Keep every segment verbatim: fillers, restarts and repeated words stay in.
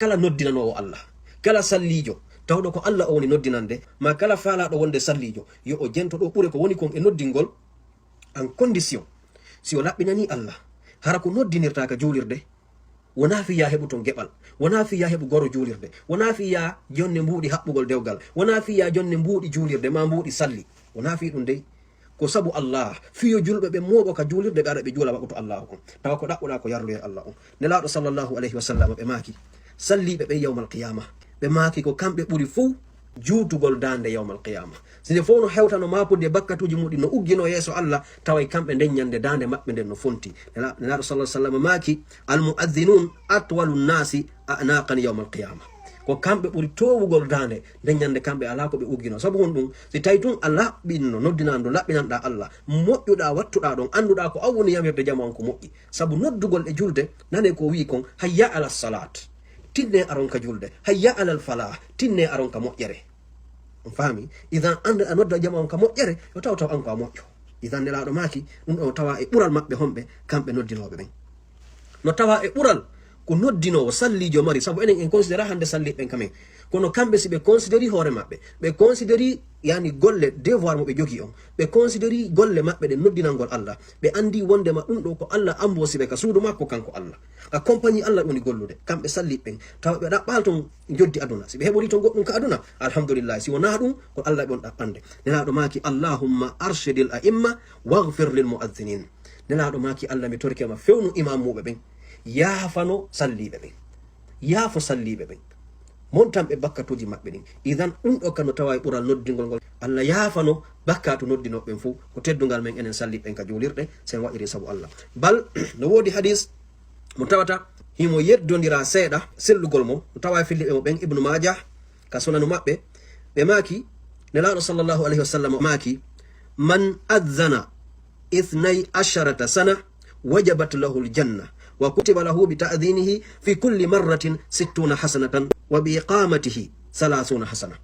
Kala noddinanoowo Allah, kala salliijo, tawɗo ko Allah o woni noddinande, ma kala faalaaɗo wonde salliijo, yo o jento ɗo ɓure ko woni kon e noddingol, en condition, si o laɓɓinanii Allah, hara ko noddinirtaa ka juulirde, wonaa fii yaa heɓu ton geɓal, wonaa fii yaa heɓu goro juulirde, wonaa fii yaa jonne mbuuɗi haɓɓugol dewgal, wonaa fii yaa jonne mbuuɗi juulirde, maa mbuuɗi salli, wonaa fii ɗum dey. Ko sabu Allah, fiyo julɓe ɓe mooɓo ka juulirde, ɓe ara ɓe juula waɓutu Allah on. Tawa ko ɗaɓɓuɗaa ko yarluye Allah on. Nelaaɗo sallallahu alayhi wa sallam ɓe maaki, salliiɓe ɓen yawmal qiyaama, ɓe maaki ko kamɓe ɓuri fow juutugol daande yawmal qiyaama. Si nde fow no hewtano maapude bakkatuuji muɗi no ugginoo yeeso Allah, taway kamɓe nden ñande daande maɓɓe nden no fonti. Nela-, Nelaaɗo sallallahu alayhi wa sallam maaki, "Al mu'adhdhinuun atwalu nnaasi a'naaqan yawmal qiyaama." Ko kamɓe ɓuri toowugol daande, nden ñande kamɓe alaa ko ɓe ugginoo. Sabu honɗum? Si tawi tun a laɓɓinno noddinaandu, laɓɓinanɗaa Allah, moƴƴuɗaa, wattuɗaa ɗon, annduɗaa ko an woni yamirde jamaa on ko moƴƴi. Sabu noddugol e julde, nane ko wi'i kon, "Hayya ala salaat." Tinne aron ka julde. "Hayya alal falaah." Tinne aron ka moƴƴere. On faami? Idan, an a nodda jamaa on ka moƴƴere, yo taw taw an ko a moƴƴo. Idan, Nelaaɗo maaki, ɗum ɗo tawa e ɓural maɓɓe honɓe, kamɓe noddinooɓe ɓen. No tawa e ɓural ko noddinoowo salliijo mari, sabu enen en considéra hannde salliiɓe ɓen ka men. Kono kamɓe si ɓe considéri hoore maɓɓe, ɓe considéri, yani, golle, devoir mo ɓe jogii on, ɓe considéri golle maɓɓe ɗen noddinangol Allah, ɓe anndi wonndema ɗum ɗo ko Allah ambosi ɓe ka suudu makko kanko Allah. Ka compagnie Allah woni gollude, kamɓe salliiɓe ɓen, tawa ɓe ɗaɓɓaali ton njoddi aduna. Si ɓe heɓori ton goɗɗum ka aduna, alhamdulillah. Si wonaa ɗum, ko Allah ɓe on ɗaɓɓande. Nelaaɗo maaki, "Allahumma arshidil a'imma, waghfir lil mu'adhdhinin." Nelaaɗo maaki, "Allah, mi torike ma, fewnu imaamuuɓe ɓen, yaafano salliiɓe ɓen, yaafo salliiɓe ɓen, montan ɓe bakkatuuji maɓɓe ɗin." Idan, ɗum ɗo ka no tawa e ɓural noddingol ngol. Allah yaafano bakkatu noddinooɓe ɓen fow, ko teddungal men enen salliiɓe ɓen ka juulirɗe, sen waɗiri sabu Allah. Bal, no woodi hadis mo tawata himo yeddondira seeɗa sellugol mo, mo tawa e filliɓe mo ɓen, Ibnu Maajah, ka sunanu maɓɓe, ɓe maaki, Nelaaɗo sallallahu alayhi wa sallam maaki, "Man adhdhana ithnay asharata sana, wajabat lahu aljanna, wa kutiba lahu bi ta'dhinihi fi kulli marratin sittuna hasanatan, wa bi iqamatihi thalathuna hasana."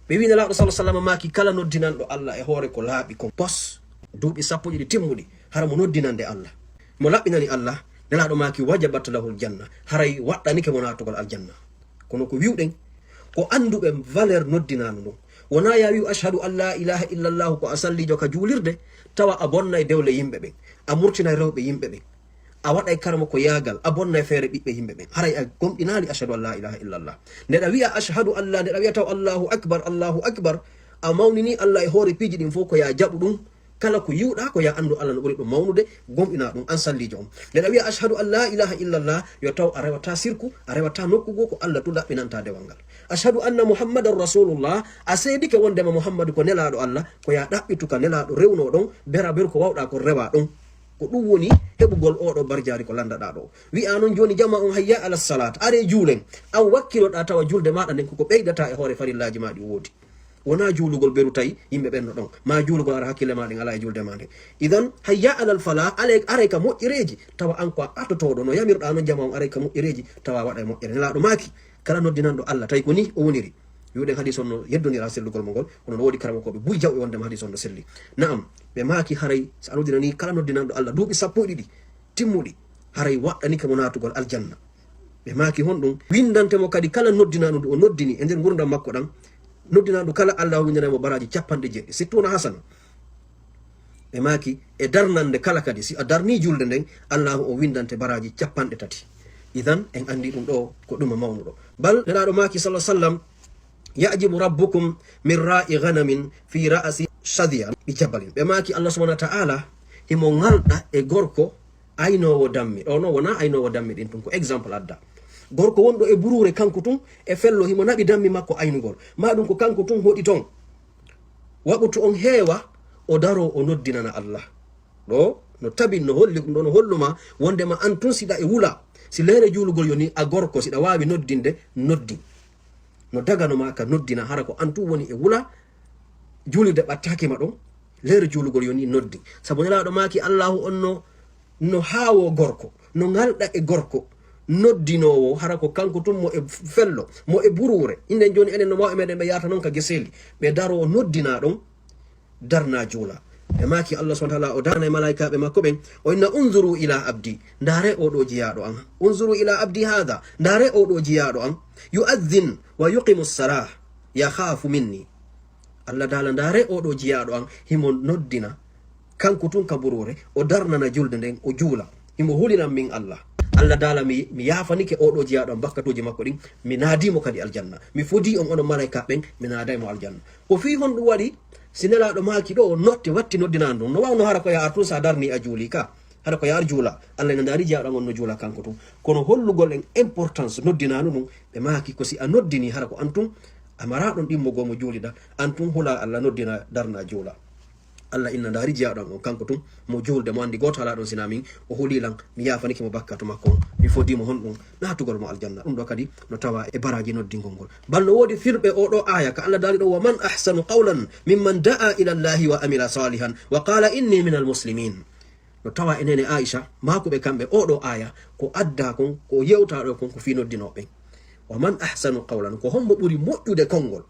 Ɓe wi Nelaaɗo sallallahu alayhi wa sallam maaki, kala noddinanɗo Allah e hoore ko laaɓi kon, pos, duuɓi sappo ɗiɗi timmuɗi, hara mo noddinande Allah, mo laɓɓinani Allah, Nelaaɗo maaki, "Wajabat lahu aljanna," haray waɗɗanike mo naatugol aljanna. Kono ko wi'uɗen, ko annduɓe valeur noddinaandu ndun. Wonaa yaa wi'u, "Ashhadu an laa ilaaha illallahu," ko a salliijo ka juulirde, tawa a bonnay dewle yimɓe ɓen, a murtinay rewɓe yimɓe ɓen, a waɗay karama ko yaagal, a bonnay feere ɓiɓɓe yimɓe ɓen. Haray a gomɗinaali ashhadu an laa ilaaha illallah. Nde ɗa wi'a ashhadu an laa, nde ɗa wi'a taw Allahu akbar, Allahu akbar, a mawnini Allah e hoore piiji ɗin fow, ko yaa jaɓu ɗum. Kala ko yi'uɗaa, ko yaa anndu Allah no ɓuri ɗum mawnude, gomɗinaa ɗum, an salliijo on. Nde ɗa wi'a, "Ashhadu an laa ilaaha illallah," yo taw a rewataa sirku, a rewataa nokku goo, ko Allah tun laɓɓinanta dewal ngal. "Ashhadu anna Muhammadan Rasulullah," a seedike wondema Muhammadu ko nelaaɗo Allah, ko yaa ɗaɓɓitu ka nelaaɗo rewnoo ɗon, bera ber ko wawɗaa kon rewaa ɗon. Ko ɗum woni heɓugol oo ɗoo barjaari ko lanndaɗaa ɗoo. Wi'aa non jooni jamaa on, "Hayya ala salaat, aree juulen." An wakkiloɗaa tawa julde maaɗa nden ko ko ɓeydataa e hoore farillaaji maa ɗi woodi. Wonaa juulugol beru tawi yimɓe ɓen no ɗon, maa juulugol ara hakkille maa ɗen alaa e julde maa nden. Idan, hayya alal falah, alay, aray ka moƴƴereeji, tawa an ko a atotooɗo, no yamirɗaa non jamaa on, aray ka moƴƴereeji, tawa a waɗay moƴƴere. Nelaaɗo maaki, kala noddinanɗo Allah, tawi ko ni o woniri. Wi'uɗen hadis on no yeddondira sellugol mo ngol, kono no woodi karamokooɓe buy jawɓe wondema hadis on no selli. Na'am, ɓe maaki haray, so a noddinanii kala noddinanɗo Allah duuɓi sappo e ɗiɗi timmuɗi, haray waɗɗanike mo naatugol aljanna. Ɓe maaki honɗum? Winndante mo kadi kala noddinaandu ndu o noddini e nder ngurndan makko ɗan. Noddinaandu kala, Allaahu winndanay mo baraaji capanɗe jeeɗiɗi, sittuna hasana. Ɓe maaki e darnande kala kadi, si a darnii julde nden, Allaahu o winndante baraaji capanɗe tati. Idan, en anndi ɗum ɗo ko ɗuma mawnuɗo. Bal, Nelaaɗo maaki, sallallahu alaihi wasallam, "Ya'jibu rabbukum min ra'i ghanamin fi ra'si shadhiya bi jabalin." Ɓe maaki, Allah subhanahu wa ta'ala himo ŋalɗa e gorko aynoowo dammi. Ɗo no wonaa aynoowo dammi ɗin tun, ko exemple adda. Gorko wonɗo e buruure kanko tun e fello, himo naɓi dammi makko aynugol. Maa ɗum ko kanko tun hoɗi ton. Waɓutu on heewa, o daroo o noddinana Allah. Ɗo no tabin, no holli, ɗum ɗo no holluma wondema an tun siɗa e wula. Si leere juulugol yoni a gorko, siɗa waawi noddinde, noddi. No dagano ma ka noddina, hara ko an tun woni e wula, juulirde ɓattaaki ma ɗon, leere juulugol yoni noddi. Sabu Nelaaɗo maaki, Allaahu on no, no haawoo gorko, no ŋalɗa e gorko noddinoowo, hara ko kanko tun mo e fello, mo e buruure. Inden jooni enen no mawɓe meɗen ɓe yaata non ka geseeli, ɓe daroo noddina ɗon, darna juula. Ɓe maaki Allah subhanahu wa ta'ala o darnay malaa'ikaaɓe makko ɓen, o inna: "Unzuru ila abdi, ndaare oo ɗoo jiyaaɗo an. Unzuru ila abdi haadha, ndaare oo ɗoo jiyaaɗo an. Yu'adhdhin wa yuqimu salah, yakhaafu minni." Allah daala, ndaare oo ɗoo jiyaaɗo an, himo noddina kanko tun ka buruure, o darnana julde nden, o juula. Himo hulinan min Allah. Allah daala, mi, mi yaafanike oo ɗoo jiyaaɗo an bakkatuuji makko ɗin, mi naadii mo kadi aljanna. Mi fodii on onon malaa'ikaaɓe ɓen, mi naaday mo aljanna. Ko fii honɗum waɗi? Si Nelaaɗo maaki ɗoo, o notti, watti noddinaandu ndun. No waawno hara ko yo a ar tun si a darnii a juulii ka. Hara ko yo a ar juula. Allah ina ndaari jiyaaɗo an on no juula kanko tun. Kono hollugol en importance noddinaandu ndun, ɓe maaki ko si a noddinii hara ko an tun, a maraa ɗon ɗimmogol mo juuliɗaa, an tun hulaa Allah noddinaa darnaa juula. Allah inna ndaari jiyaaɗo an on kanko tun, mo juulde mo anndi gooto alaa ɗon sinaa min, o hulii lan, mi yaafanike mo bakkatu makko on, mi fodii mo honɗum? Naatugol mo aljanna. Ɗum ɗoo kadi no tawaa e baraaji noddingol ngol. Bal no woodi firɓe oo ɗoo aaya ka Allah daali ɗoo: "Wa man ahsanu qawlan mimman da'a ila Allahi wa amila salihan wa qala inni minal muslimin." No tawaa e neene Aisha, maakuɓe kamɓe oo ɗoo aaya, ko addaa kon, ko yewtaa ɗoo kon, ko fii noddinooɓe ɓen. "Wa man ahsanu qawlan", ko hombo ɓuri moƴƴude konngol?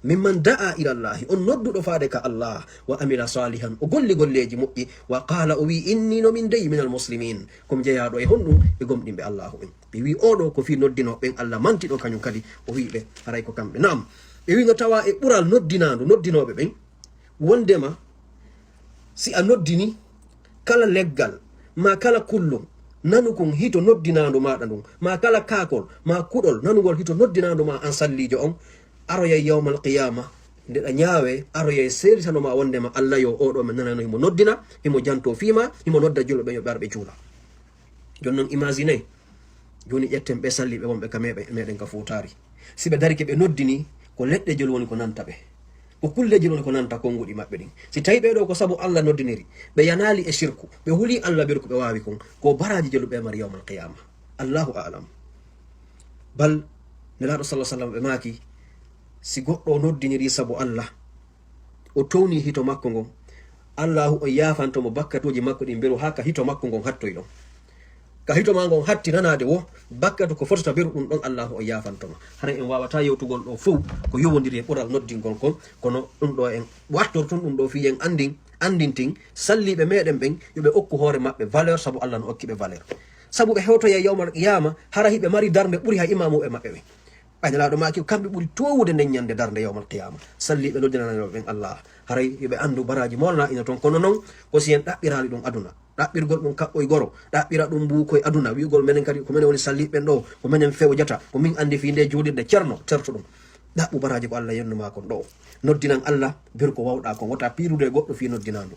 "Mimman da'a ila Allahi", on nodduɗo faade ka Allah, "wa amila salihan", o golli golleeji moƴƴi, "wa qala", o wi'i, "inni", no min dey, "minal muslimin", ko mi jeyaaɗo e honɗum? E gomɗinɓe Allahu ɓen. Ɓe wi'i oo ɗoo ko fii noddinooɓe ɓen Allah manti ɗoo kañum kadi, o wi'i ɓe haray ko kamɓe. Naam, ɓe wi'i no tawaa e ɓural noddinaandu, noddinooɓe ɓen, wondema si a noddini kala leggal, maa kala kullum nanukun hito noddinaandu maaɗa ndun, maa kala kaakol, maa kuɗol nanungol hito noddinaandu maa an salliijo on, aroyay yawmal qiyaama, nde ɗa ñaawee, aroyay seeditano maa wondema Allah yo oo ɗoo men nanayno himo noddina, himo jantoo fii maa, himo nodda julɓe ɓen yo ɓe ar ɓe juula. Jooni non, imaginez, jooni ƴetten ɓee salliiɓe wonɓe ka meeɓe-, meɗen ka Fuutaari. Si ɓe darike ɓe noddini, ko leɗɗe jol woni ko nanta ɓe. Ko kulleeji woni ko nanta konnguɗi maɓɓe ɗin. Si tawi ɓee ɗoo ko sabu Allah noddiniri, ɓe yanaali e shirku, ɓe hulii Allah berku ɓe waawi kon, ko baraaji jelu ɓe mari yawmal qiyaama. Allahu a'lam. Bal, Nelaaɗo sallallahu alaihi wasallam ɓe maaki, si goɗɗo noddiniri sabu Allah, o towni hito makko ngon, Allahu on yaafanto mo bakkatuuji makko ɗin, beru haa ka hito makko ngon hattoy ɗon. Ka hito maa ngon hatti nanaade wo, bakkatu ko fotata beru ɗum ɗon, Allahu on yaafanto ma. Haray en waawataa yewtugol ɗoo fow ko yowondiri e ɓural noddingol kon, kono ɗum ɗoo en wattortun ɗum ɗoo fii en anndin, anndintin salliiɓe meɗen ɓen, yo ɓe okku hoore maɓɓe valeur, sabu Allah no okki ɓe valeur. Sabu ɓe hewtoyay yawmal qiyaama, hara hiɓe mari darnde ɓuri hay imaamuɓe maɓɓe ɓen. Ɓay Nelaaɗo maaki, kamɓe ɓuri toowude nden ñande darnde yawmal qiyaama. Salliiɓe noddinanayɓe ɓen Allah. Haray yo ɓe anndu baraaji mawla ina ton, kono non ko si en ɗaɓɓiraali ɗum aduna. Ɗaɓɓirgol ɗum kaɓɓoy goro, ɗaɓɓira ɗum mbuukoy aduna, wi'ugol menen kadi ko menen woni salliiɓe ɓen ɗoo, ko menen fewjata, ko min anndi fii nde juulirde, Ceerno, terto ɗum. Ɗaɓɓu baraaji ko Allah yennu maa kon ɗoo. Noddinan Allah, ber ko wawɗaa kon, wota piirude e goɗɗo fii noddinaandu.